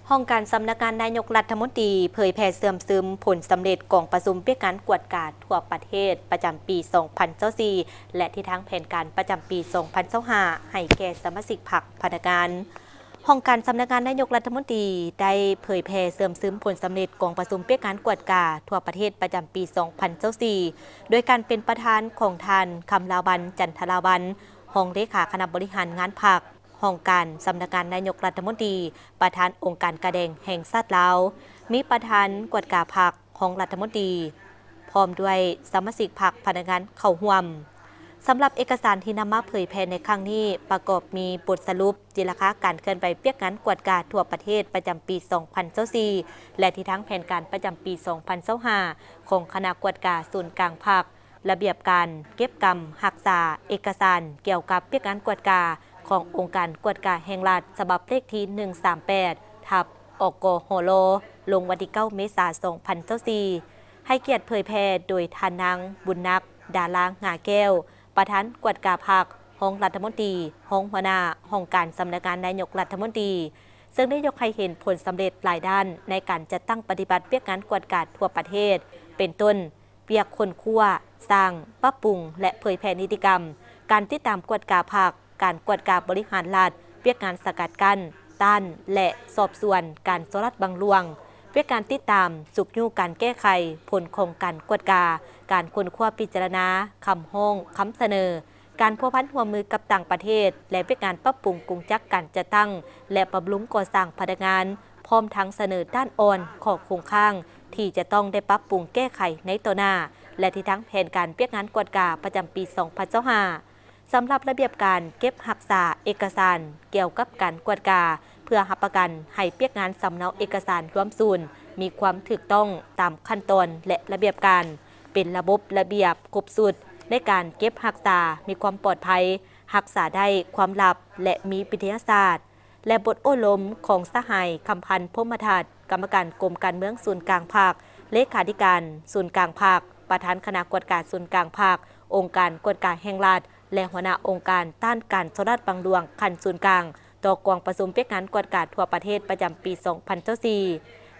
ຫ້ອງການສຳນັກງານນາຍົກລັດຖະມົນຕີ ເຜີຍແຜ່ເຊື່ອມຊຶມຜົນສຳເລັດກອງປະຊຸມວຽກງານກວດກາທົ່ວປະເທດປະຈຳປີສອງພັນຊາວສີ່ ແລະ ທິດທາງແຜນການປະຈຳປີສອງພັນຊາວຫ້າ ໃຫ້ແກ່ສະມາຊິກພັກພະນັກງານ. ຫ້ອງການສຳນັກງານນາຍົກລັດຖະມົນຕີ ໄດ້ເຜີຍແຜ່ເຊື່ອມຊຶມຜົນສຳເລັດກອງປະຊຸມວຽກງານກວດກາທົ່ວປະເທດປະຈຳປີສອງພັນຊາວສີ່ ໂດຍການເປັນປະທານຂອງທ່ານ ຄຳລາວັນ ຈັນທະລາວັນ ຮອງເລຂາຄະນະບໍລິຫານງານພັກ, ຫ້ອງການສຳນັກງານນາຍົກລັດຖະມົນຕີ, ປະທານອົງການກາແດງແຫ່ງຊາດລາວ, ມີປະທານກວດກາພັກ, ຮອງລັດຖະມົນຕີ ພ້ອມດ້ວຍສະມາຊິກພັກພະນັກງານເຂົ້າຮ່ວມ. ສຳລັບເອກະສານທີ່ນຳມາເຜີຍແຜ່ໃນຄັ້ງນີ້ ປະກອບມີບົດສະຫຼຸບຕີລາຄາການເຄື່ອນໄຫວວຽກງານກວດກາທົ່ວປະເທດປະຈຳປີສອງພັນຊາວສີ່ ແລະ ທິດທາງແຜນການປະຈຳປີສອງພັນຊາວຫ້າ ຂອງຄະນະກວດກາສູນກາງພັກ, ລະບຽບການເກັບກຳຮັກສາເອກະສານກ່ຽວກັບວຽກງານກວດກາຂອງອົງການກວດກາແຫ່ງລັດ ສະບັບເລກທີໜຶ່ງສາມແປດ ທັບ ອກກຫລ ລົງວັນທີເກົ້າ ເມສາ ສອງພັນຊາວສີ່ ໃຫ້ກຽດເຜີຍແຜ່ໂດຍທ່ານນາງ ບຸນນັກ ດາລາງາແກ້ວ ປະທານກວດກາພັກ, ຮອງລັດຖະມົນຕີ, ຮອງຫົວໜ້າຫ້ອງການສຳນັກງານນາຍົກລັດຖະມົນຕີ, ເຊິ່ງໄດ້ຍົກໃຫ້ເຫັນຜົນສຳເລັດຫຼາຍດ້ານໃນການຈັດຕັ້ງປະຕິບັດວຽກງານກວດກາທົ່ວປະເທດ ເປັນຕົ້ນ ວຽກຄົ້ນຄວ້າ, ສ້າງ, ປັບປຸງ ແລະ ເຜີຍແຜ່ນິຕິກຳ, ການຕິດຕາມກວດກາພັກ, ການກວດກາບໍລິຫານລັດ, ວຽກງານສະກັດກັ້ນ, ຕ້ານ ແລະ ສອບສວນການສໍ້ລາດບັງຫຼວງ, ວຽກງານຕິດຕາມ, ຊຸກຍູ້ການແກ້ໄຂຜົນຂອງການກວດກາ, ການຄົ້ນຄວ້າພິຈາລະນາຄຳຮ້ອງ, ຄຳສະເໜີ, ການພົວພັນຮ່ວມມືກັບຕ່າງປະເທດ ແລະ ວຽກງານປັບປຸງກົງຈັກການຈັດຕັ້ງ ແລະ ບຳລຸງກໍ່ສ້າງພະນັກງານ, ພ້ອມທັງສະເໜີດ້ານອ່ອນ, ຂໍ້ຄົງຄ້າງທີ່ຈະຕ້ອງໄດ້ປັບປຸງແກ້ໄຂໃນຕໍ່ໜ້າ ແລະ ທິດທາງແຜນການວຽກງານກວດກາປະຈຳປີສອງພັນຊາວຫ້າ. ສຳລັບລະບຽບການເກັບຮັກສາເອກະສານກ່ຽວກັບການກວດກາ ເພື່ອຮັບປະກັນໃຫ້ວຽກງານສຳເນົາເອກະສານລວມສູນມີຄວາມຖືກຕ້ອງຕາມຂັ້ນຕອນ ແລະ ລະບຽບການ, ເປັນລະບົບລະບຽບຄົບຊຸດໃນການເກັບຮັກສາ, ມີຄວາມປອດໄພ, ຮັກສາໄດ້ຄວາມລັບ ແລະ ມີວິທະຍາສາດ ແລະ ບົດໂອ້ລົມຂອງສະຫາຍ ຄຳພັນ ພົມມະທັດ ກຳມະການກົມການເມືອງສູນກາງພັກ, ເລຂາທິການສູນກາງພັກ, ປະທານຄະນະກວດກາສູນກາງພັກ, ອົງການກວດກາແຫ່ງລັດ ແລະ ຫົວໜ້າອົງການຕ້ານການສໍ້ລາດບັງຫຼວງຂັ້ນສູນກາງ ຕໍ່ກອງປະຊຸມວຽກງານກວດກາທົ່ວປະເທດປະຈຳປີສອງພັນຊາວສີ່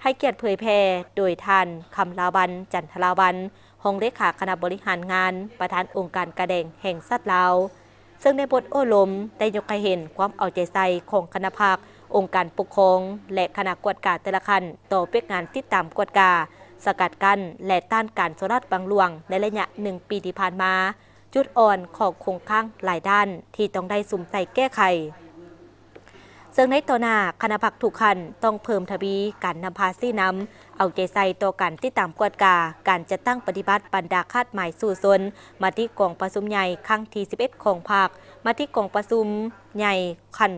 ໃຫ້ກຽດເຜີຍແຜ່ໂດຍທ່ານ ຄຳລາວັນ ຈັນທະລາວັນ ຮອງເລຂາຄະນະບໍລິຫານງານ, ປະທານອົງການກາແດງແຫ່ງຊາດລາວ. ເຊິ່ງໃນບົດໂອ້ລົມໄດ້ຍົກໃຫ້ເຫັນຄວາມເອົາໃຈໃສ່ຂອງຄະນະພັກ, ອົງການປົກຄອງ ແລະ ຄະນະກວດກາແຕ່ລະຂັ້ນຕໍ່ວຽກງານຕິດຕາມກວດກາ, ສະກັດກັ້ນ ແລະ ຕ້ານການສໍ້ລາດບັງຫຼວງໃນໄລຍະໜຶ່ງປີທີ່ຜ່ານມາ, ຈຸດອ່ອນ, ຂໍ້ຄົງຄ້າງຫຼາຍດ້ານທີ່ຕ້ອງໄດ້ສຸມໃສ່ແກ້ໄຂ. ເຊິ່ງໃນຕໍ່ໜ້າ, ຄະນະພັກທຸກຂັ້ນຕ້ອງເພີ່ມທະວີການນຳພາຊີ້ນຳ, ເອົາໃຈໃສ່ຕໍ່ການຕິດຕາມກວດກາການຈັດຕັ້ງປະຕິບັດບັນດາຄາດໝາຍສູ້ຊົນ, ມະຕິກອງປະຊຸມໃຫຍ່ຄັ້ງທີສິບເອັດຂອງພັກ, ມະຕິກອງປະຊຸມໃຫຍ່ຂັ້ນ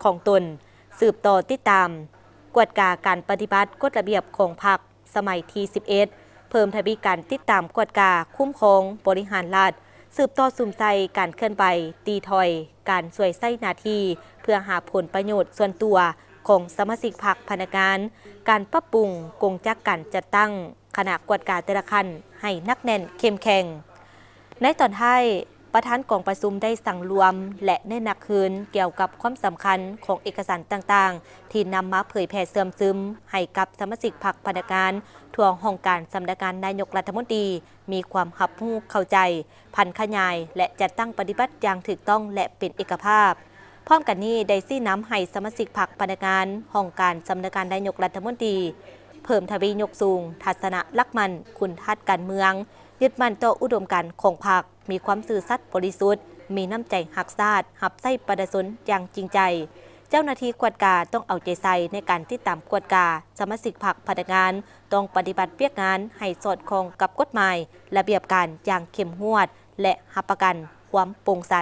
ຂອງຕົນ, ສືບຕໍ່ຕິດຕາມກວດກາການປະຕິບັດກົດລະບຽບຂອງພັກ ສະໄໝທີສິບເອັດ ເພີ່ມທະວີການຕິດຕາມກວດກາ, ຄຸ້ມຄອງ, ບໍລິຫານລັດ, ສືບຕໍ່ສຸມໃສ່ການເຄື່ອນໄຫວ, ຕີຖອຍການສວຍໃຊ້ໜ້າທີ່ເພື່ອຫາຜົນປະໂຫຍດສ່ວນຕົວຂອງສະມາຊິກພັກພະນັກງານ, ການປັບປຸງກົງຈັກການຈັດຕັ້ງຄະນະກວດກາແຕ່ລະຂັ້ນໃຫ້ໜັກແໜ້ນເຂັ້ມແຂງ. ໃນຕອນທ້າຍ, ປະທານກອງປະຊຸມໄດ້ສັງລວມ ແລະ ເນັ້ນໜັກຄືນກ່ຽວກັບຄວາມສຳຄັນຂອງເອກະສານຕ່າງໆ ທີ່ນຳມາເຜີຍແຜ່ເຊື່ອມຊຶມໃຫ້ກັບສະມາຊິກພັກພະນັກງານທົ່ວຫ້ອງການສຳນັກງານນາຍົກລັດຖະມົນຕີ ມີຄວາມຮັບຮູ້ເຂົ້າໃຈ, ຜັນຂະຫຍາຍ ແລະ ຈັດຕັ້ງປະຕິບັດຢ່າງຖືກຕ້ອງ ແລະ ເປັນເອກະພາບ. ພ້ອມກັນນີ້ໄດ້ຊີ້ນຳໃຫ້ສະມາຊິກພັກພະນັກງານຫ້ອງການສຳນັກງານນາຍົກລັດຖະມົນຕີ ເພີ່ມທະວີຍົກສູງທັດສະນະຫຼັກໝັ້ນຄຸນທາດການເມືອງ, ຍຶດໝັ້ນຕໍ່ອຸດົມການຂອງພັກ, ມີຄວາມຊື່ສັດບໍລິສຸດ, ມີນ້ຳໃຈຮັກຊາດ, ຮັບໃຊ້ປະຊາຊົນຢ່າງຈິງໃຈ. ເຈົ້າໜ້າທີ່ກວດກາຕ້ອງເອົາໃຈໃສ່ໃນການຕິດຕາມກວດກາ, ສະມາຊິກພັກພະນັກງານຕ້ອງປະຕິບັດວຽກງານໃຫ້ສອດຄ່ອງກັບກົດໝາຍ, ລະບຽບການຢ່າງເຂັ້ມງວດ ແລະ ຮັບປະກັນຄວາມໂປ່ງໃສ.